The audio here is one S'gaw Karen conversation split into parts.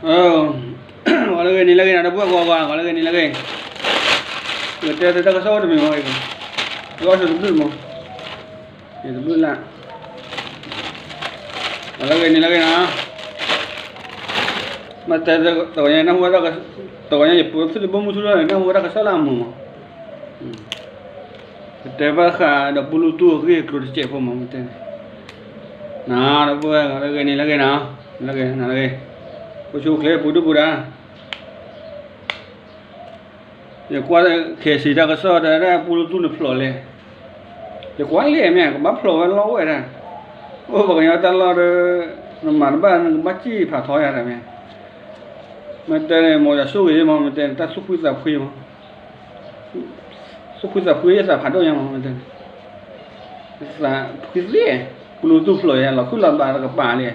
ဂီၤလၢဂ့ၤ နံၤလၢဂ့ၤနီၤ ဒီပုၢ်ဝဲၢ်ကိးဂၤ ဂီၤလၢဂ့ၤ နံၤလၢဂ့ၤ, ယကတဲသုတၢ်ကစီၣ်အိၣ်တမံၤမး, ယကတဲတဘျုးမး, ယတဘျုးလၢ်, ဂီၤလၢဂ့ၤ နံၤလၢဂ့ၤနီၤ, မ့ၢ်တဲတဂီၤညါ နၢ်ဟူဝဲ, တဂီၤညါယပူၤသုတဘိမုၢ်ထူလီၤ နၢ်ဟူဝဲတၢ်ကစီၣ်လၢအမုာ်မး, ကတဲဘၣ်ဃးဒီးပူလူတူၢ်အဂ့ၢ်အကျိၤတစဲးဖိမး မ့ၢ်တဲ, နၤ ဒီပုၢ်ဝဲၢ် ဂီၤလၢဂ့ၤ နံၤလၢဂ့ၤနီၤ, လၢဂ့ၤ နၤလၢဂ့ၤ, အိၣ်ဆူၣ်အိၣ်ချ့ ပူၤဒုၣ်ပူၤဒါ ယကွၢ်ခဲစံးတၢ်ကစီၣ်တဲဒၣ် ပူလူတူၢ်န့ၣ်ဖျိးလဲၣ်, ယကွၢ်လဲၣ်မ့ၢ် ကဘၣ်ဖျိးဝဲလီၤဝဲဒၣ်, အိၣ်ပှၤကညီတၢ်လီၢ်ဒီး နမၤတဘၣ် နကဘၣ်စံၣ်ဖးထီယၤဒၣ်မ့ၢ်, မ့ၢ်တဲန့ၣ် မ်ယွၤဆိၣ်ဂ့ၤမး မ့ၢ်တဲန့ၣ် တၢ်သူၣ်ဖှံသးဖှံမး, သူၣ်ဖှံသးဖှံ ယသးဖးဒိၣ်ညါမး မ့ၢ်တဲန့ၣ်, သးဖှံသ့ၣ်, ပူလူတူၢ်ဖျိးယၤ လီၤခုၣ်လီၤဘှးတကပၤလံ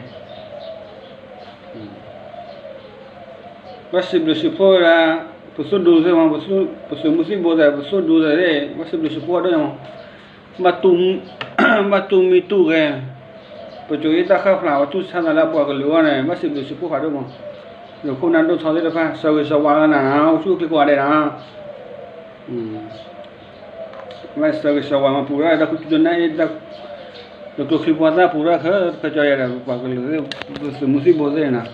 ဘၣ်စံးဘျုးစံးဖှိၣ်ဝဲဒၣ် ပသုးဒူသ့ၣ်မး, ပသုးမုၢ်သံၣ်ဘိသ့ၣ် ပသုးဒူသ့ၣ် ဘၣ်စံးဘျုးစံးဖှိၣ်ဒိၣ်ညါမး, ဘၣ်တူၢ်မံတူၢ်ဂဲၤ, ပစိၤအ့ၣ်တၢ်ဃၣ်ဖျါ ပတူၢ်ဆါသးလၢအပှၤကလုာ်အဂီၢ်န့ၣ် ဘၣ်စံးဘျုးစံးဖှိၣ်ဖးဒိၣ်မး, ယခိၣ်နၢ်ဒိၣ်ထီသ့ၣ်တဖၣ် ဆၢဂ့ၤဆၢဝါလီၤနၤ အိၣ်ဆူၣ်အိၣ်ချ့ကိးဂၤဒဲးနီၤ မ့ၢ်ဆၢဂ့ၤဆၢဝါမး ပူၤထီၣ်တၢ်ခူသူၣ်နၢ်အ့ၣ် တၢ်ကျိချံဖိသၣ်ပူၤထီၣ်ခဲ ပကၠီယၤဒီး ပပှၤကလုာ်သ့ၣ် ပသုးမုၢ်သံၣ်ဘိသ့ၣ်နီၤ,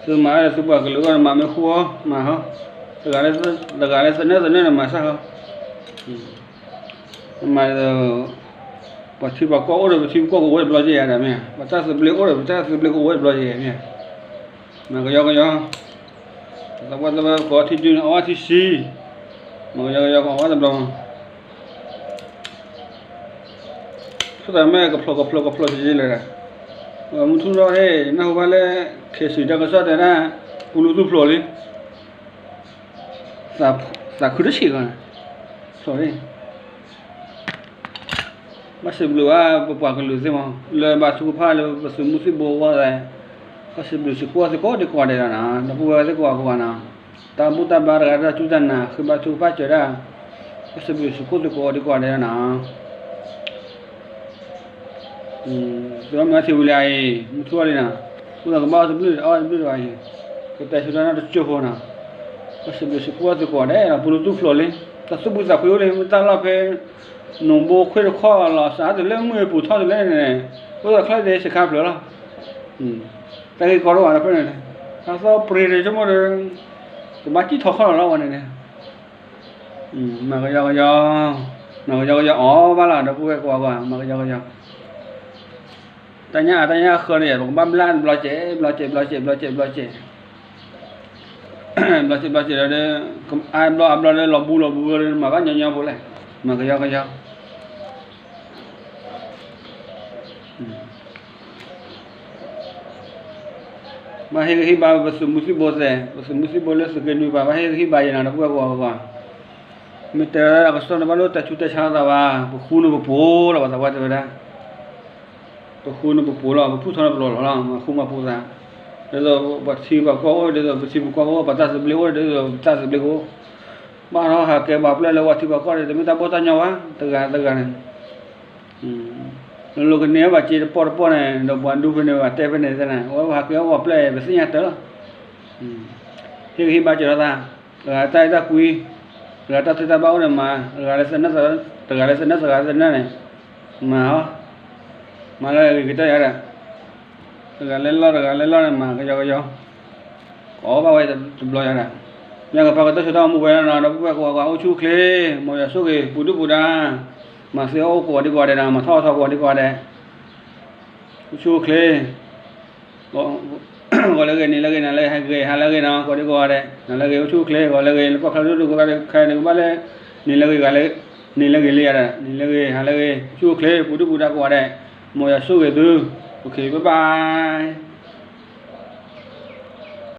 သုမၤဒီးသုပှၤကလုာ်အဂီၢ်န့ၣ် မၤမ့ၢ်ဃူအီၤ မၤဟီ, တဂၤလၢသနၢၣ်သနၢၣ်န့ၣ် မၤစၢ်ဟီ, မၤဒီး ပှၤထံပှၤကီၢ်အိၣ်ဒီး ပထံပကီၢ်ကအိၣ်ဝဲတဘျီယဲၢ်ယၤဒၣ်မ့ၢ်, ပတၢ်သဘျ့အိၣ်ဒီး ပတၢ်သဘျ့ကအိၣ်ဝဲတဘျီယဲၢ်မ့ၢ်, မၤကယီကယီ, သဝဲသဝဲကိးထံဒုန့ၣ် အီထံဆံ, မၤကယီကယီ ကအီတဘျီမး, ဆိသးမ့ၢ်ကဖျိးကဖျိးကဖျိးက့ၤလဲၣ်, မုၢ်ထူၣ်ထီၣ်န့ၣ် နၢ်ဟူဘၣ်လၢ ခဲစံးတၢ်ကစီၣ်တဲဒၣ် ပူလူတူၢ်ဖျိးလံ, သးခုတဆံးဂီၤန့ၣ်, ဖျိးလံ ဘၣ်စံးဘျုးဘၣ် ပပှၤကလုာ်သ့ၣ်မး လၢဘါထုကဖၣ်လၢပသုးမုၢ်သံၣ်ဘိအဂီၢ်, ဘၣ်စံးဘျုးစံးဖှိၣ်စ့ၢ်ကီးဒံးကိးဂၤဒဲးလီၤနီၤ, ဒီပုၢ်ဝဲၢ်သ့ၣ်ကိးဂၤကိးဂၤနီၤ, တၢ်ဘူၣ်တၢ်ဘါတဂၤ တၢ်စူၢ်တၢ်နာ်ဃ့ဘါထုကဖၣ်စၢၤဒၣ်, ဘၣ်စံးဘျုးစံးဖှိၣ်စ့ၢ်ကီးဒံးကိးဂၤဒဲးလီၤနီၤ သုမ့ၢ်ထံၣ်ဝံၤလံအံၤ မုၢ်ထူၣ်အီၤလံနီၤ, အိၣ်သးကဘၣ်အီၣ်တဘျုးအီၣ်တဘျုးဘၣ်အံၤ, ကတဲဆူတၢ်နီၢ်တစိၢ်ဖိနီၤ, ဘၣ်စံးဘျုးစံးဖှိၣ်စ့ၢ်ကီးဒဲးလီၤ, ပူလူတူၢ်ဖျိးလံ, တၢ်သူၣ်ဖှံသးဖှံအိၣ်လံ, မ့ၢ်တၢ်လီၢ်ဖဲ နိၣ်ဘိခွ့ၣ်တခီၣ်လီၤ စးအါတလၢမုၢ်ပူၤထီၣ်တလၢန့ၣ်, အိၣ်သးချၢသ့စခါဖျၢၣ်လီၤ, တၢ်ဂ့ၢ်ကီတအိၣ်ဘၣ်ဒီးဖဲန့ၣ်, တၢ်သီၣ်ပြ့ၤန့ၣ် ဆိကမိၣ်ဒီး ကဘၣ်စံၣ်ထီၣ်ခီၣ်လီၤလီၤဝဲန့ၣ်န့ၣ် မၤကယီကယီ, မၤကယီကယီအီၣ်ဘၣ်လီၤ ဒီပုၢ်ဝဲၢ်ကိးဂၤကိးဂၤ မၤကယီကယီ, တၢ်ညၣ်အတၢ်ညၣ်ဃၢန့ၣ် ပကဘၣ်ဘျၣ်ဘျီစဲး ဘျီစဲး ဘျီစဲး ဘျီစဲး ဘျီစဲး, ဘျီစဲး ဘျီစဲးဒီး အါဘျီအါဘျီဒီး လီၤဘူးလီၤဘူးလီၤဒီး မၤဘၣ်ညီညီဖိလဲၣ်, မၤကယီကယီ ဘၣ်ဟ့ၣ်ဂံၢ်ဟ့ၣ်ဘါ ပသုးမုၢ်သံၣ်ဘိသ့ၣ်, ပသုးမုၢ်သံၣ်ဘိလၢသုးက့နွံပၤ ဘၣ်ဟ့ၣ်ဂံၢ်ဟ့ၣ်ဘါယဲနီၤ ဒီပုၢ်ဝဲၢ်ကိးဂၤကိးဂၤ, မ့ၢ်တဲဝဲဒၣ်ကစီၣ်န့ၣ် ဘၣ်လိၣ်တဲဆူတဲဆါလိာ်သးဘၣ်, ပဃူန့ၢ်ပပိာ်လီၤ ပှၤသးပှၢ်တဲဝဲဒၣ်, ပဃူန့ၢ်ပပိာ်လီၤ ပဖုၣ်ထီန့ၢ်ပလီၢ်လီၤလီၤ မၤဃူမၤဖိးသး, ဒ်သိးပှၤထံပှၤကီၢ်အိၣ် ဒ်သိးပထံပကီၢ်အိၣ် ပတၢ်သဘျ့အိၣ် ဒ်သိးပတၢ်သဘျ့ကအိၣ်, ဘၣ်ထီၣ်ဟးကဲပှၤပျဲၢ်လၢပှၤထံပှၤကီၢ်န့ၣ် တမ့ၢ်တၢ်ဘီၣ်တၢ်ညီဘၣ် တဂၤတဂၤန့ၣ် နလိၣ်ကန့ၢ်ဘၣ်စ့တပီၢ်တပီၢ်န့ၣ် ဒီးပှၤဒူဖဲန့ၣ် ပှၤတဲဖဲန့ၣ်သ့ၣ်န့ၣ် အဝဲပှၤဟးက့ၤအီၣ်ပှၤပျဲၢ် ပသ့ၣ်ညါတၢ်လီၤ. ဟ့ၣ်ဂံၢ်ဟ့ၣ်ဘါစၢၤလိာ်သး, တဂၤတၢ်အဲၣ်တၢ်ကွံ, တဂၤတၢ်သ့တၢ်ဘၣ်အိၣ်န့ၣ်မၤ, တဂၤလၢသနၢၣ်, တဂၤလၢသနၢၣ် တဂၤလၢသနၢၣ်န့ၣ်, မၤအီၤ, မၤလၢအဂ့ၤကတၢၢ်ယၤဒီး, တဂၤလၢလီၢ် တဂၤလၢလီၢ်န့ၣ် မၤကယီကယီ ကိးဘၣ်ဝဲတဘျီယၤဒီး, မ့ၢ်ကပာ်ကတၢၢ်ဆိတၢ်အိၣ်မူဝဲလီၤနီၤ ဒီပုၢ်ဝဲၢ်ကိးဂၤကိးဂၤ အိၣ်ဆူၣ်အိၣ်ချ့, မ်ယွၤဆိၣ်ဂ့ၤ ပူၤဒုၣ်ပူၤဒါ, မၤသ့အီၣ်အိၣ်ကိးဂၤဒဲးကိးဂၤဒဲးနီၤ မၤထီၣ်အီၣ်ထီကိးဂၤဒဲးကိးဂၤဒဲး, အိၣ်ဆူၣ်အိၣ်ချ့, ဂီၤလၢဂ့ၤ နံၤလၢဂ့ၤ နၤလၢဂ့ၤ ဟါလၢဂ့ၤနီၤ ကိးဂၤဒဲးကိးဂၤဒဲး, နၤလၢဂ့ၤ အိၣ်ဆူၣ်အိၣ်ချ့ ဂီၤလၢဂ့ၤ လၢကီၢ်ချၢဒိၣ်ဒိၣ် ကိးဂၤဒဲး ခဲန့ၣ်ကဘၣ်လၢ နံၤလၢဂ့ၤ ဂၤလၢ, နံၤလၢဂ့ၤလံယၤဒီး နံၤလၢဂ့ၤ ဟါလၢဂ့ၤ အိၣ်ဆူၣ်အိၣ်ချ့ ပူၤဒုၣ်ပူၤဒါကိးဂၤဒဲး, မ်ယွၤဆိၣ်ဂ့ၤသု, အိၣ်ခ့ ဘၣ်ဘၣ်.